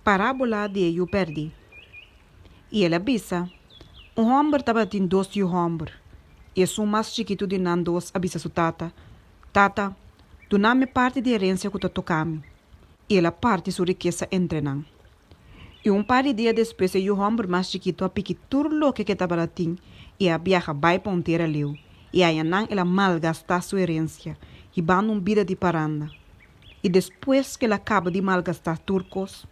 Parábola di e yu pèrdí. I el a bisa, Un hòmber tabatin dos yu hòmber, i esun mas chikitu di nan dos a bisa su tata, Tata, duna mi parti di herensia ku ta toka mi. I el a parti su rikesa entre nan. I un par di dia despues e yu hòmber mas chikitu a piki tur loke ku e tabata tin i a biaha bai pa un tera leu, i ayanan el a malgastá su herensia, hibando un bida di paranda. I despues ku el a kaba di malgastá tur kos,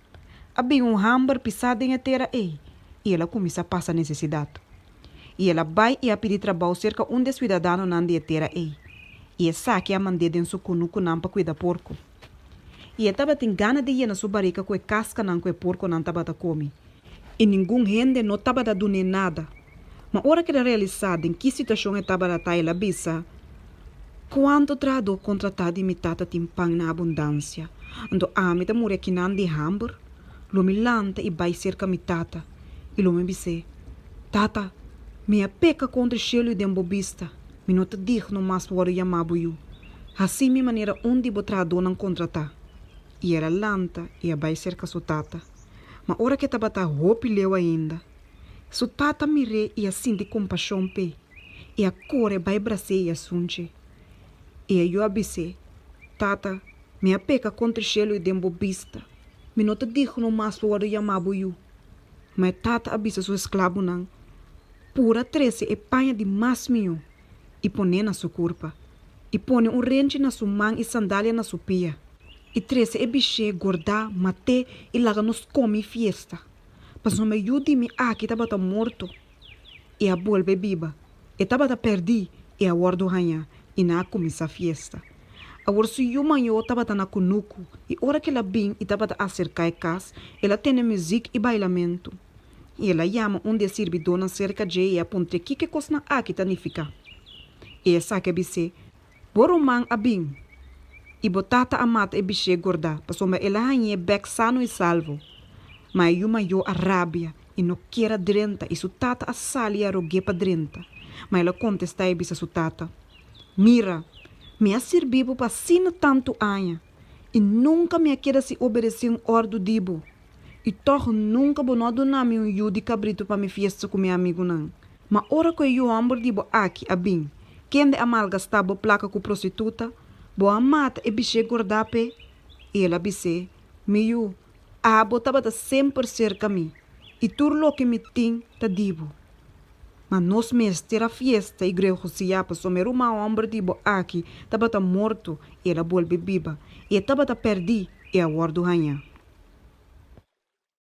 a bin un hamber pisá den e tera ei, i el a kuminsá pasa nesesidat. I el a bai i a pidi trabou serka un di e siudadanonan di e tera ei, i esaki a mand'é den su kunukunan pa kuida porko. I e tabatin gana di yena su barika ku e kaskanan ku e porkonan tabata komi, i ningun hende no tabata dun'é nada. Ma ora ku el a realisá den ki situashon e tabata ta, el a bisa, Kuantu trahadó kontratá di mi tata tin pan na abundansia, anto ami ta muri akinan di hamber? Lo mi lanta i bai serka mi tata, i lo mi bis'é, Tata, mi a peka kontra e shelu i den bo bista, mi no ta digno mas pa wòrdu yamá bo yu. Hasi mi manera un di bo trahadónan kontratá. I el a lanta i a bai serka su tata. Ma ora ku e tabata hopi leu ainda, su tata a mir'é i a sinti kompashon p'e, i a kore bai bras'é i a sunch'é. I e yu a bis'é, Tata, mi a peka kontra shelu i den bo bista. Mi no ta digno mas pa wòrdu yamá bo yu. Ma e tata a bisa su esklabunan, Pura trese e paña di mas mihó i pon'é na su kurpa, i pone un renchi na su man i sandalia na su pia, i trese e bishé gordá, mat'é i laga nos kome i fiesta. Pasobra e yu di mi aki tabata morto i a bolbe biba, e tabata pèrdí i a wòrdu hañá, i nan a kuminsá fiesta. Awor su yu mayó tabata na kunuku, i ora ku el a bin i tabata aserká e kas, el a tende muzik i bailamentu. I el a yama un di e sirbidónan serka dje i a puntr'é kiko e kosnan aki ta nifiká. I esaki a bis'é, Bo ruman a bin, i bo tata a mata e bishé gordá, pasobra el a hañ'é bèk sano i salvo. Ma e yu mayó a rabia i no kier a drenta, i su tata a sali i a rog'é pa drenta. Ma el a kontestá i bisa su tata, Mira, mi a sirbi bo pa asina tantu aña, i nunka mi a keda sin obedesé un òrdu di bo. I tòg nunka bo no a duna mi un yu di kabritu pa mi fiesta ku mi amigunan. Ma ora ku e yu hòmber di bo aki a bin, kende a malgastá bo plaka ku prostituta, bo a mata e bishé gordá p'e? I el a bis'é, Mi yu, abo tabata semper serka mi, i tur loke mi tin ta di bo. Ma nos mester a fiesta i gregosiá pasobra e ruman hòmber di bo aki tabata morto i el a bolbe biba, i e tabata pèrdí i a wòrdu hañá.